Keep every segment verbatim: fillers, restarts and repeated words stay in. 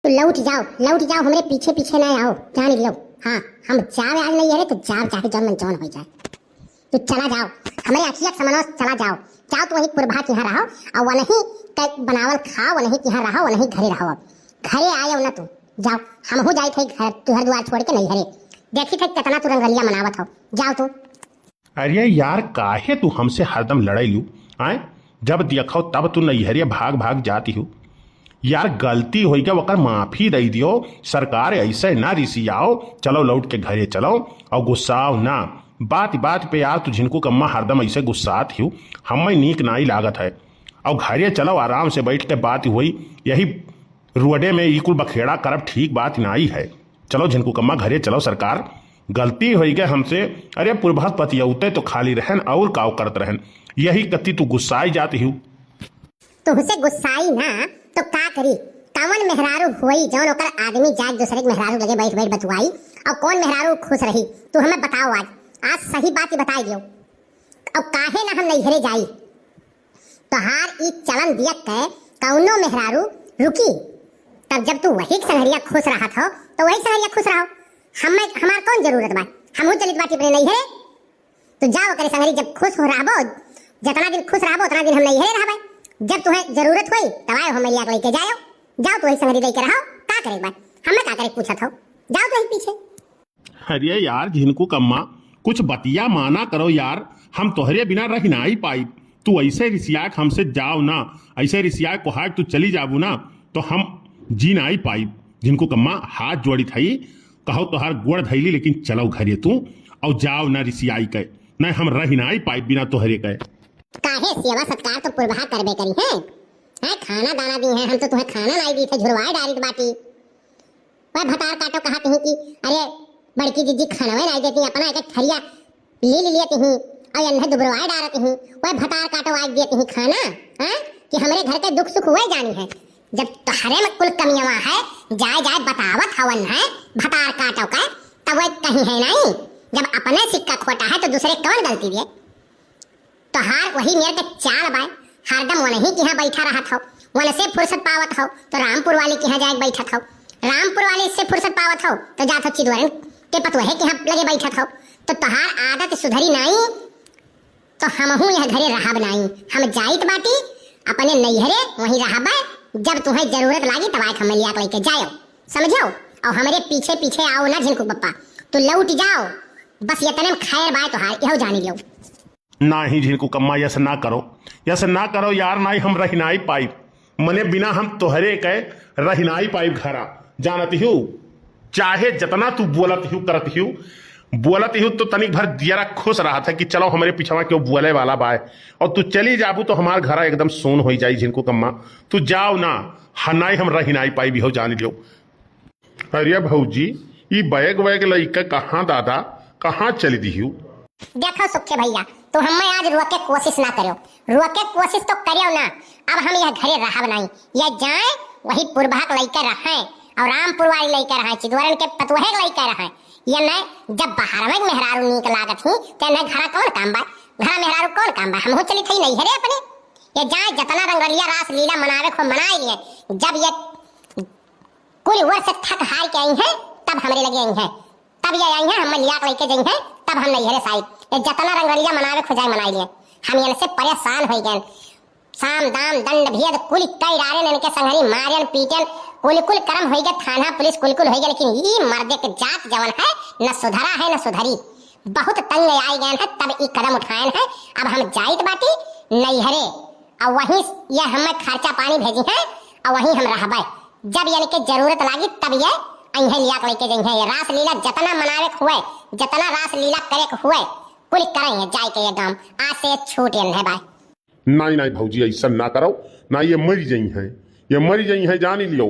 तो लौट जाओ, लौट जाओ, हमरे पीछे पीछे ना आओ, जान लियो। हाँ, हम जावे आज नैहरे तो जाओ, चाहे जौन मन जौन हो जाए। तो चला जाओ, हमरे अखिया के समनवा से चला जाओ। जाओ तो वही पुरभा के यहाँ रहो, और वनही के बनावल खाओ, वनही के यहाँ रहो, वनही घरे रहो। अब घरे आयो ना तू, जाओ। हमहू जाइत है घर, घर दुआर छोड़ के नैहरे। देखी थे कितना तू रंगलिया मनावत हो। जाओ तू। अरे यार, काहे तू हमसे हरदम लड़ैलू? आय, जब देखो तब तू नैहरे भाग भाग जाती हो। यार, गलती होई गया, ओकर माफी दे दियो। सरकार, ऐसे ना रिसियाओ, चलो लौट के घरे चलो और गुस्साओ ना। बात बात पे यार, तू झिनकू कम्मा हरदम ऐसे गुस्सात हियो, हमें नीक नाई लागत है। और घरे चलो, आराम से बैठ के बात हुई, यही रोडे में ई कुल बखेड़ा करब ठीक बात नाई है। चलो झिनकू कम्मा, घरे चलो, सरकार, गलती होई गए हमसे। अरे पुरभा पतियौते तो खाली रहन और काव करत रहन, यही कत्ती तू गुस्साई जाती हूँ। तुहसे गुस्साई ना तो का करी? कवन मेहरारू होई जौन ओकर आदमी जाए दूसरे के मेहरारू लगे बैठ बैठ बतुआई? और कौन मेहरारू खुश रही? तू हमें बताओ आज, आज सही बात ही बताई दियो। और काहे ना हम नैहरे जाई? तोहार ई चलन दियत के कौनो मेहरारू रुकी? तब जब तू वही के संगरिया खुश रहत हो, तो वही के संगरिया खुश रहो। हमें, हमार कौन जरूरत बा? हमहू चलित बाटी अपने नैहरे। तो जाओ करे संगरी, जब खुश हो रहबो, जितना दिन खुश रहबो, उतना दिन हम नैहरे रहबे। जब तुम्हें जरूरत होई, तब आयो, हम लिया के लेके जायो। जाओ, तू वही संगरी लेके रहो, का करे बा? हमें का करे पूछत हो? जाओ तो वही पीछे। अरे यार झिनकू कम्मा, कुछ बतिया माना करो यार, हम तोहरे बिना रह नाई पाइब। तू ऐसे रिसिया के हमसे जाओ ना, ऐसे रिसिया के कोहा के तू चली जाबू ना, तो हम जी नाई पाइब। झिनकू कम्मा, हाथ जोड़ी थाई, कहो तोहार गोड़ धैली, लेकिन चलो घरे तू, और जाओ ना रिसियाई के, नहीं हम रह नाई पाइब बिना तोहरे के। काहे, सेवा सत्कार तो पुरबहा करबे करी है, हैं? खाना दाना दी है, हम तो तुम्हें खाना नाई दी थे, झुरवाए डारित बाटी। वह भतार काटो कहत ही कि अरे बड़की जीजी खानवे नाई देती, अपना एक एक थरिया ले ले लेती ही और अन्हे दुबरवाए डारत ही। वह भतार काटो आज देती ही खाना, हैं? कि हमरे घर के दुख सुख हुए जानी है। जब तोहरे में कुल कमियावा है, जाए जाए बतावत हवन है भतार काटो का, तब वह कहीं है नहीं। जब अपने सिक्का खोटा है तो दूसरे कौन गलती दे? तोहार वही मेर के चाल बाय, हरदम वनही के यहाँ बैठा रहत हो, वनसे फुर्सत पावत हो तो रामपुर वाली के यहाँ जाए बैठत हो, रामपुर वाली से फुर्सत पावत हो तो जात हो चिदवरन के पतोहे के यहाँ लगे बैठत हो। तो तोहार आदत सुधरी नाई तो हमहू यह घरे रहब नाई। हम जाइत बाटी अपने नैहरे, वहीं रहबे। जब तुम्हें जरूरत लागी तब आके हमें लिया के लेके जायो, समझो? और हमरे पीछे पीछे आओ ना झिनकू बप्पा, तो लौट जाओ। बस इतने में खैर बाय तोहार, यहो जानी लियो। नाही झिनकू कम्मा, यस ना करो, यस ना करो यार, नाही हम रह नाई पाइब। मने बिना हम तोहरे के रह नाई पाइब घरा, जानत हिउ। चाहे जतना तू बोलत हिउ, करत हिउ, बोलत हिउ तो तनिक भर जियरा खुश रहत है कि चलो हमरे पिछवा केहू बोले वाला बाय, और तू चली जाबू तो हमार घरा एकदम सून होई जाई झिनकू कम्मा। तू जाओ ना, ह नाई हम रह नाई पाइब, इहो जान लियो। अरे भौजी, ई बैग वैग लइके कहाँ दादा, कहाँ चल दिहू? देखो सुखे भैया, तू हमें आज रोके कोशिश ना करो, रोके कोशिश तो करियो ना। अब हम यह घरे रहब नहीं, यह जाए वही पुरबहक लइके रहें और रामपुर वाली लइके रहें, चिदवरन के पतुहे लइके रहें। ये न जब बाहर में मेहरारू नीक लागत ही, ते न घरा कौन काम बा? घरा मेहरारू कौन काम बा? हमहू चली थई नैहरे अपने। ये जाए जतना रंगलिया रास लीला मनावे को मनाई लिए। जब ये कुल वर्ष थक हार के आई हैं, तब हमरे लगे आई हैं, तब ये आई हैं, हम लिया के लेके जाई हैं, तब हम नैहरे से आई। ये जतना रंगलिया मनावे खुजाई मनाई लिए, हम इनसे परेशान हो गए। साम दाम दंड भेद कुल कई डारे इनके संघरी मारन पीटन, कुल कुल करम हो गए, थाना पुलिस कुल कुल हो गए, लेकिन ई मर्दे के जात जवन है न सुधरा है न सुधरी। बहुत तंग आए गए हैं, तब ई कदम उठाए हैं। अब हम जाइत बाटी नैहरे, और वहीं ये हमें खर्चा पानी भेजी हैं, और वहीं हम रहबे। जब इनके जरूरत लागी तब ये अइहें लिया के लेके जइहें। ये रासलीला जतना मनावे के हुए, जतना रासलीला करे के हुए, कुल करेंगे जाए के ये गांव। आज से ये छूट ये है भाई। नाई, नाई भौजी, ऐसा ना करो, ना ये मरी जइहें, ये मरी जइहें, जानी लियो,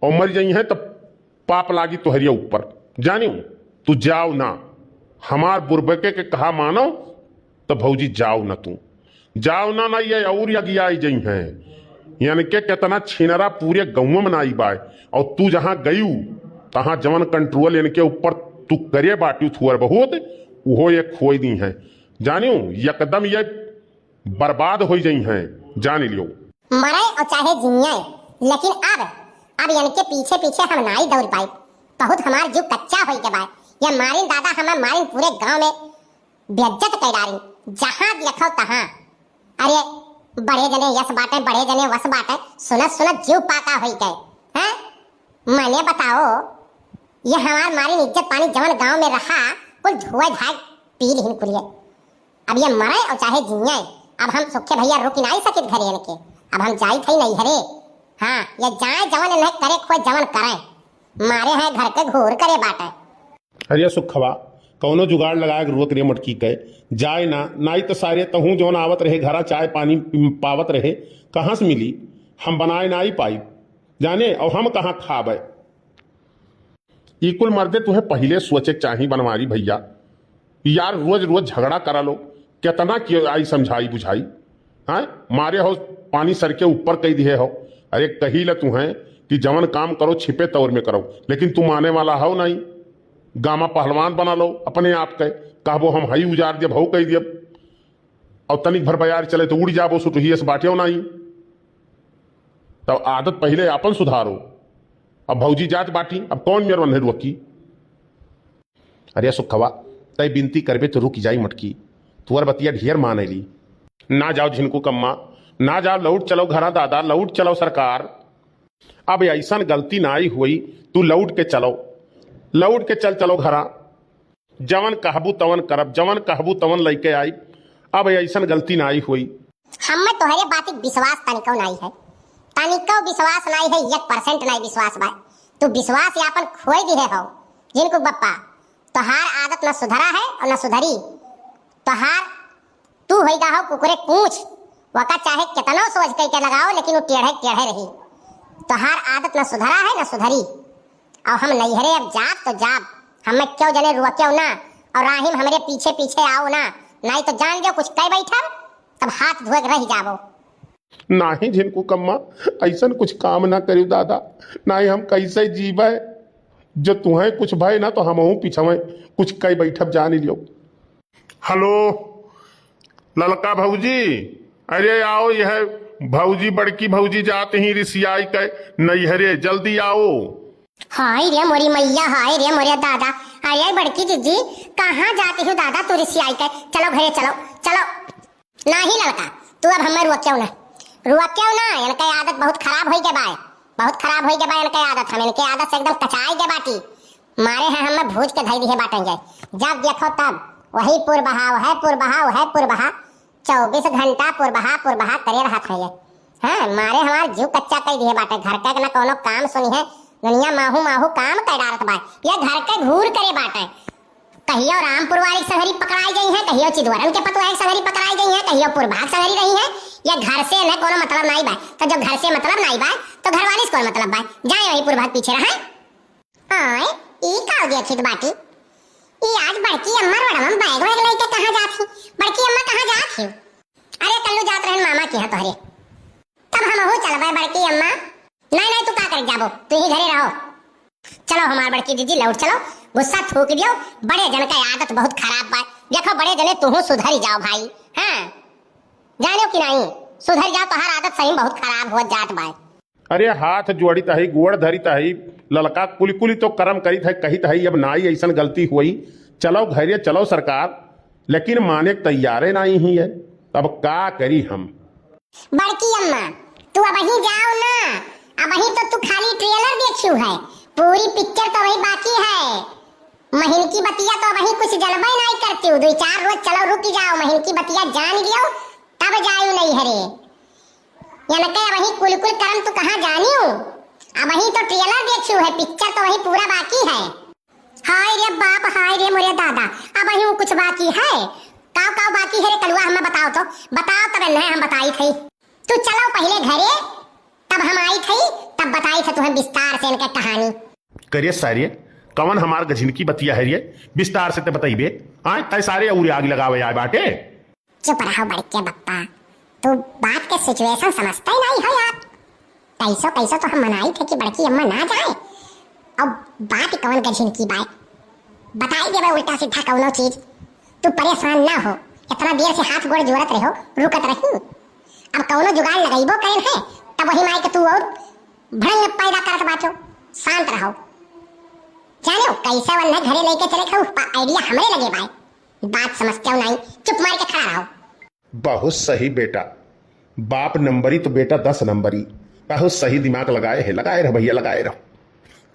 और मरी जइहें तब पाप लागी तोहरिया ऊपर, जानियो। तू जाओ ना, हमार बुरबके के कहा मानो, तो भौजी जाओ ना तू, जाओ ना, ना ये और अगियाई जइहें। इनके कितना छिनरा पूरे गौवा में नाई बाय, और तू जहाँ गयू, तहाँ जवन control इनके ऊपर तू करे बाटी थोर बहुत, उहो ये खोई दिहें, जानियो, एकदम ये बर्बाद हो जइहें, जानी लियो। मरे और चाहे जिये, लेकिन अब अब इनके पीछे पीछे हम नाई दौड़ पाई, बहुत हमार जीव कच्चा होई के बाय। ये मारिन दादा, हमें मारिन पूरे गांव में बेइज्जत कर डारिन, जहां देखो तहां। अरे बड़े जने यस बाटे, बड़े जने वस बाटे, सुनत सुनत जीव पाका होई गए हैं। मने बताओ, ये हमार मारिन इज्जत पानी जवन गांव में रहा, कुल धोए धाय पी लिहिन कुलिए। अब ये मरे और चाहे जिए, अब हम सुखे भैया रोक नाई सकित घरे इनके। अब हम जाई थई नैहरे। हाँ, ये जाए जवन इन्हें करे खोए जवन करे, मारे हैं घर के घूर करे बाटे। अरे सुखवा, कौनो जुगाड़ लगाए के रुक रे मटकी के, जाए ना, नाई तो सारे तहूँ जौन आवत रहे घरा चाय पानी पावत रहे, कहाँ से मिली? हम बनाए नाई पाई जाने, और हम कहाँ खाबे? ई कुल मर्दे तुहें पहिले सोचे के चाही बनवारी भैया। यार रोज रोज झगड़ा करा लो, कितना के आई समझाई बुझाई? हाँ, मारे हो पानी सर के ऊपर कई दिहे हो। अरे कही ल तुहें कि जवन काम करो छिपे तौर में करो, लेकिन तू माने वाला हो नहीं। गामा पहलवान बना लो अपने आप के, कहबो हम हई उजार दियब, हऊ कही दियब। और तनिक भर बयार चले तो उड़ जाबो, सुटुहिए से बाटियो नहीं। तब आदत पहिले आपन सुधारो। अब भौजी जात बाटी, अब कौन मेर वन्हे रुकी? अरे सुखवा, तै बिनती करबे तो रुक जाई मटकी, तुअर बतिया ढेर मानेली। ना जाओ झिनकू कम्मा, ना जाओ, लौट चलो घरा दादा, लौट चलो सरकार। अब अइसन गलती नाई होई, तू लौट के चलो, लौट के चल चलो घरा। जवन कहबू तवन करब, जवन कहबू तवन लइके आइब। अब अइसन गलती नाई होई। हम्मे तोहरे बात के विश्वास तनिको नाई है, तनिको विश्वास नाई है, एक percent नाई विश्वास बा। तू विश्वास यापन खोए दिहे हो। झिनकू बप्पा, तोहार आदत न सुधरा है और न सुधरी। तोहार, तू होई गा हो कुकुरे पूछ, वका चाहे कितनो सोच कई के लगाओ, लेकिन वो टेढ़े टेढ़े रही। तोहार आदत न सुधरा है न सुधरी। और हम नैहरे अब जाब तो जाब, हमें क्यों जने रुआ क्यों ना, और राहिम हमरे पीछे पीछे आओ ना, नहीं तो जान जो कुछ कह बैठब तब हाथ धोए के रह जाबो। नाही झिनकू कम्मा, अइसन कुछ काम ना करियो दादा, नाही हम कैसे जीबे? जो तुहें कुछ भय ना तो हमहू पिछवे कुछ कई बैठब जान लियो। हेलो ललका भौजी, अरे आओ, यह भौजी, बड़की भौजी जात ही रिसियाई के नैहरे, जल्दी आओ। हाय रे मोरी मैया, हाय रे मोरे दादा, अरे बड़की जीजी, कहाँ जाती हो दादा तू रिसियाई के? चलो घरे चलो, चलो। नाही ललका, तू अब हमें रुआ क्यों ना, रुआ क्यों ना, इनके आदत बहुत खराब होई के बाय, बहुत खराब होई के बाय इनके आदत, हम इनके आदत से एकदम कचाई के बाटी। मारे हैं हमें भूज के धई दिहे बाटें जाए, जब देखो तब वही पुरबहा, वह पुरबहा, वह पुरबहा, चउबीस घंटा पुरबहा पुरबहा करे रहत है ये। हाँ, मारे हमार जीव कच्चा कई दिहे बाटे, घर का ना कौनो काम सुनी है, दुनिया माहू माहू काम कर डारत बा, ये घर के घूर करे बाटे। कहियो रामपुर वाली के संगरी पकड़ाई गई है, कहियो चिदवरन के पतोह के संगरी पकड़ाई गई है, कहियो पुरबहा के संगरी रही है। ये घर से इन्हें कोनो मतलब नाई बा, तो जब घर से मतलब नाई बा, तो घर वाली से कौन मतलब बा? जाए वही पुरबहा के पीछे रहे। आय, ई का हो गया खित बाटी? ई आज बड़की अम्मा रोडवा में बैग वैग लेके कहाँ जात ही? बड़की अम्मा कहाँ जात ही? अरे कल्लू जात रहन मामा के यहाँ तोहरे। तब हमहू चलबे बड़की अम्मा। नहीं, नहीं, तू का करे जाबो, तू ही घरे रहो। चलो हमार बड़की दीदी, लौट चलो, गुस्सा थूक दियो। बड़े जन का आदत बहुत खराब बा। देखो बड़े जने, तुहू सुधरी जाओ भाई। हाँ, जानो कि नहीं, सुधर जाओ, तोहार आदत सही में बहुत खराब हो जात बा। अरे हाथ जोड़ित हई, गोड़ धरित हई, ललका कुलकुली तो करम करित है, कहित है अब नाई अइसन गलती हुई, चलो घरे चलो सरकार, लेकिन माने के तैयारे नाई ही है। अब का करी हम? बड़की अम्मा, तू अबही जाओ ना, अबही तो तू खाली trailer देखियो है, पूरी picture तो अबही बाकी है। महीन की बतिया तो अबही कुछ जनबे नाई करती हूँ, दो चार रोज चलो रुक जाओ, महीन की बतिया जान लियो तब जायु नैहरे। इनके अबही कुल कुल करम तू कहाँ जानियो? अबही तो trailer देखियो है, picture तो वही पूरा बाकी है। हाय रे बाप, हाय रे मोरे दादा, अबही कुछ बाकी है? काव काव बाकी है रे कलुआ, हमें बताओ तो, बताओ तब इन्हें हम बताई थई। तू चलो पहले घरे, तब हम आई थई, तब बताई थे तुम्हें विस्तार से इनके कहानी। करे सारे, कवन हमार गझिन की बतिया है रे? विस्तार से ते बतइबे। आय, तय सारे अउर आग लगावे आए बाटे। चुप रहो बड़के बप्पा, तू बात के situation समझते ही नहीं हो यार। कैसो कैसो तो हम मनाई थे कि बड़की अम्मा ना जाए, अब बात कौन गझिन की बाय, बताई देवे उल्टा सीधा कौनो चीज। तू परेशान ना हो, इतना देर से हाथ गोड़ जोड़त रहो, रुकत रही। अब कौनो जुगाड़ लगाइबो करेन है, तब वही माई के तू और भड़ंग पैदा करत बाचो, शांत रहो। जानो, कैसे वन्ने घरे लेके चले खाऊ, पा idea हमरे लगे बाय। बात समझते हो नाई, चुप मार के खड़ा रहो। बहुत सही बेटा, बाप नंबरी तो बेटा दस नंबरी। बहुत सही दिमाग लगाए है, लगाए रहो भैया, लगाए रहो।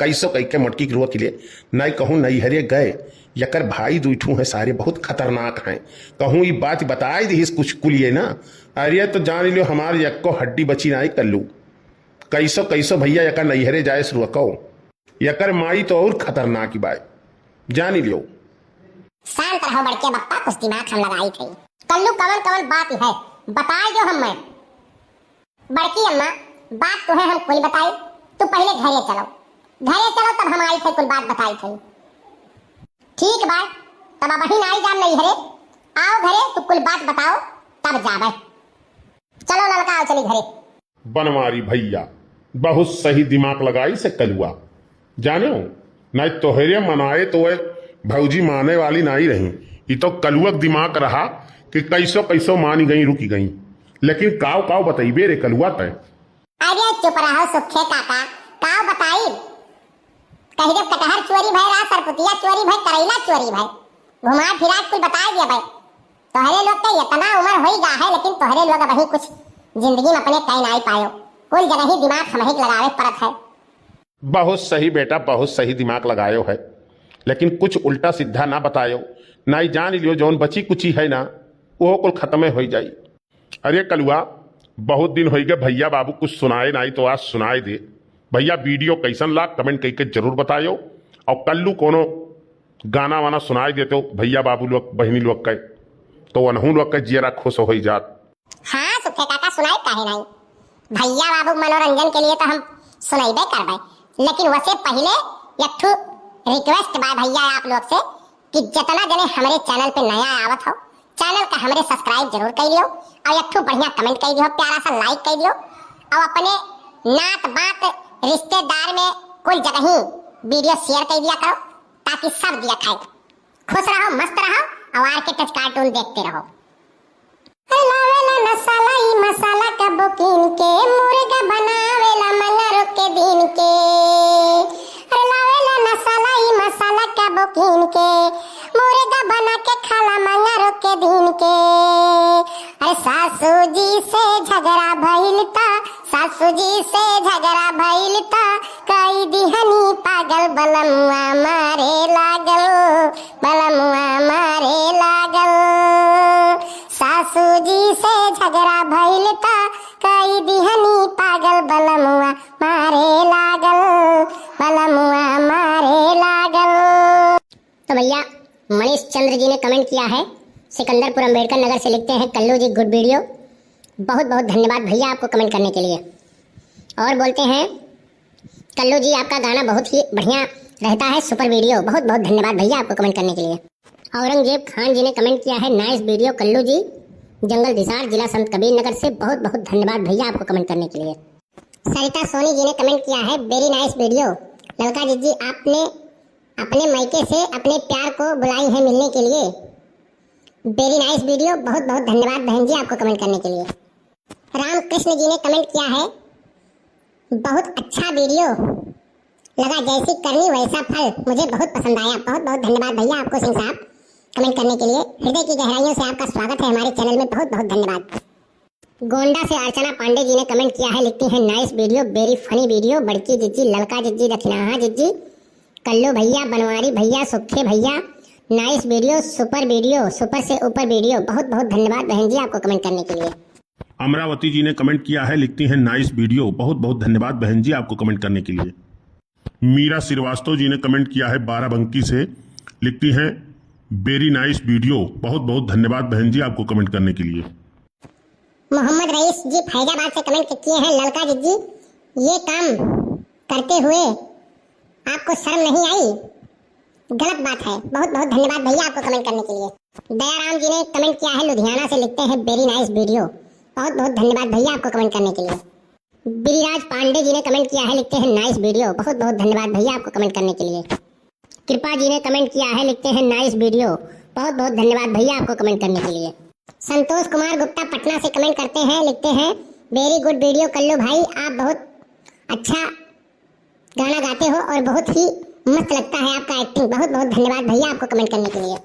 कैसो कई के मटकी के रोक ले, नाई कहूँ नैहरे गए, यकर भाई दुई ठू हैं सारे बहुत खतरनाक हैं। कहूँ ई बात बताए दिहिस कुछ कुलिए ना, अरे तो जान लियो हमार यक्को हड्डी बची नाई कल्लू। कैसो कैसो भैया यका नैहरे जाए से रोको, यकर माई तो और खतरनाक बाय, जान लियो। शांत रहो बड़के बप्पा, कुछ दिमाग हम लगाई थे। कल्लू कवन कवन बात है बताए जो हम मैं। बड़की अम्मा, बात तुहे हम कुल बताई, तू पहले घरे चलो, घरे चलो तब हम आई थे कुल बात बताई थे। ठीक बा, तब अबहिन आई जाम नैहरे, आओ घरे तू कुल बात बताओ तब जाबे। चलो ललका आओ चली घरे। बनवारी भैया, बहुत सही दिमाग लगाई से कलुआ। जाने हो, नाई तोहरे मनाए तो वह भौजी माने वाली नाई रही। ई तो कलुआ के दिमाग रहा कि कैसो कैसो मानी गई, रुकी गई। लेकिन काव काव बतैबे रे कलुआ तय। अरे चुप रहो सुखे काका, काव बताई? कहीं जब कटहर चोरी भय रहा, सरपुतिया चोरी भय, करैला चोरी भय, घुमा फिरा के कुल बताए दिया भाई। तोहरे लोग के इतना उम्र होई गा है, लेकिन तोहरे लोग अबही कुछ जिंदगी में अपने कह नाई पायो। कुल जगह ही दिमाग हमही के लगावे के पड़त है। बहुत सही बेटा, बहुत सही दिमाग लगायो है, लेकिन कुछ उल्टा सीधा ना बतायो, नाई जान लियो जौन बची कुची है ना, वो कुल खत्मे होई जाई। अरे कलुआ, बहुत दिन होई गए भैया बाबू कुछ सुनाए नाई, तो आज सुनाए दे। भैया video कैसन लाग comment कइके जरूर बतायो, और कल्लू कोनो गाना वाना सुनाए देते हो भैया बाबू लोग बहिनी लोग के, तो वनहू लोग के जियरा खुश होई जात। हाँ सुखे काका, सुनाई काहे नाई? भैया बाबू के मनोरंजन के लिए तो हम सुनाइबे करबे, लेकिन वसे पहले एक ठो request बा भैया आप लोग से कि जितना जने हमरे channel पे नया आवत हो, channel का हमरे subscribe जरूर कर लियो और एक ठो बढ़िया comment कर दियो, प्यारा सा like कर दियो और अपने नात बात रिश्तेदार में कुल जगह ही video share कर दिया करो ताकि सब दिया खाए। खुश रहो, मस्त रहो और आर के टच cartoon देखते रहो। अरे लावेला न साला ई मसाला कबो कीन के, मुर्गा बनावेला मंगरो के दिन के। अरे लावेला न साला ई मसाला कबो कीन के, मुर्गा बना के खाला मंगरो के दिन के। अरे सासू जी से झगड़ा भइल त, सासू जी से झगड़ा भइल त, कई दिहनी पागल बलमुआ मारे लागल। बलमुआ मारे लागल, सासू जी से झगड़ा भइल त कई दिहनी पागल, बलमुआ मारे लागल, बलमुआ मारे लागल। तो भैया, मनीष चंद्र जी ने comment किया है, सिकंदरपुर अंबेडकर नगर से लिखते हैं, "कल्लू जी, good video।" बहुत बहुत धन्यवाद भैया आपको comment करने के लिए। और बोलते हैं, कल्लू जी, आपका गाना बहुत ही बढ़िया रहता है, super video। बहुत बहुत धन्यवाद भैया आपको comment करने के लिए। औरंगजेब खान जी ने comment किया है, "Nice video कल्लू जी, जंगल हिसार, जिला संत कबीर नगर से।" बहुत बहुत धन्यवाद भैया आपको comment करने के लिए। सरिता सोनी जी ने comment किया है, "Very nice video।" ललका जी, जी आपने अपने मायके से अपने प्यार को बुलाई है मिलने के लिए। Very nice video, बहुत बहुत धन्यवाद बहन जी आपको comment करने के लिए। रामकृष्ण जी ने comment किया है, "बहुत अच्छा video लगा, जैसी करनी वैसा फल।" मुझे बहुत पसंद आया। बहुत बहुत धन्यवाद भैया आपको सिंह साहब comment करने के लिए। हृदय की गहराइयों से आपका स्वागत है हमारे channel में। बहुत बहुत धन्यवाद। गोंडा से अर्चना पांडे जी ने comment किया है, लिखती हैं, "Nice video, very funny video।" बड़की जिज्जी, ललका जिज्जी, दखिनाहा जिज्जी, कल्लू भैया, बनवारी भैया, सुखे भैया, nice video, super video, super से ऊपर video। बहुत बहुत धन्यवाद बहन जी आपको comment करने के लिए। अमरावती जी ने comment किया है, लिखती हैं, "Nice video।" बहुत बहुत धन्यवाद बहन जी आपको comment करने के लिए। मीरा श्रीवास्तव जी ने comment किया है बाराबंकी से, लिखती हैं, "Very nice video।" बहुत बहुत धन्यवाद बहन जी आपको comment करने के लिए। मोहम्मद रईस जी फैजाबाद से comment किए हैं, ललका जिज्जी, ये काम करते हुए आपको शर्म नहीं आई? गलत बात है। बहुत बहुत धन्यवाद भैया आपको comment करने के लिए। दयाराम जी ने comment किया है लुधियाना से, लिखते हैं, "Very nice video।" बहुत बहुत धन्यवाद भैया आपको comment करने के लिए। गिरिराज पांडे जी ने comment किया है, लिखते हैं, "Nice video।" बहुत बहुत धन्यवाद भैया आपको comment करने के लिए। कृपा जी ने comment किया है, लिखते हैं, "Nice video।" बहुत बहुत धन्यवाद भैया आपको comment करने के लिए। संतोष कुमार गुप्ता पटना से comment करते हैं, लिखते हैं, "Very good video कल्लू भाई, आप बहुत अच्छा गाना गाते हो और बहुत ही मस्त लगता है आपका एक्टिंग। बहुत बहुत धन्यवाद भैया आपको कमेंट करने के लिए।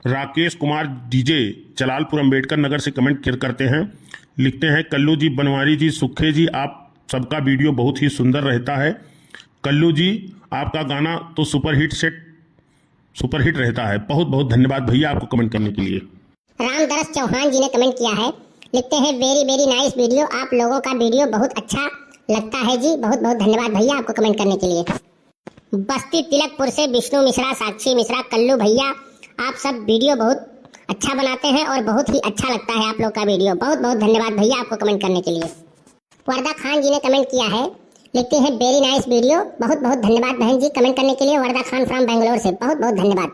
राकेश कुमार डीजे जलालपुर अंबेडकर नगर से कमेंट कर-, करते हैं, लिखते हैं, "कल्लू जी, बनवारी जी, सुखे जी, आप सबका वीडियो बहुत ही सुंदर रहता है। कल्लू जी, आपका गाना तो सुपरहिट सेट, सुपरहिट रहता है।" बहुत बहुत धन्यवाद भैया आपको कमेंट करने के लिए। रामदरस चौहान जी ने कमेंट किया है, लिखते हैं, "Very very nice video, आप लोगों का वीडियो बहुत अच्छा लगता है जी।" बहुत बहुत धन्यवाद भैया आपको कमेंट करने के लिए। बस्ती तिलकपुर से विष्णु मिश्रा, साक्षी मिश्रा, कल्लू भैया, आप सब वीडियो बहुत अच्छा बनाते हैं और बहुत ही अच्छा लगता है आप लोग का वीडियो। बहुत बहुत धन्यवाद भैया आपको कमेंट करने के लिए। वर्दा खान जी ने कमेंट किया है, लिखते हैं, "Very nice video।" बहुत बहुत धन्यवाद बहन जी कमेंट करने के लिए। वर्दा खान फ्रॉम बैंगलोर से बहुत बहुत धन्यवाद।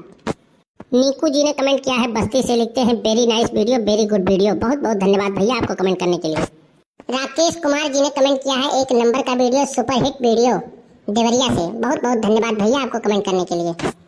नीकू जी ने कमेंट किया है बस्ती से, लिखते हैं, "Very nice video, very good video।" बहुत बहुत धन्यवाद भैया आपको कमेंट करने के लिए। राकेश कुमार जी ने कमेंट किया है, "एक नंबर का वीडियो, सुपरहिट वीडियो देवरिया से।" बहुत बहुत धन्यवाद भैया आपको कमेंट करने के लिए।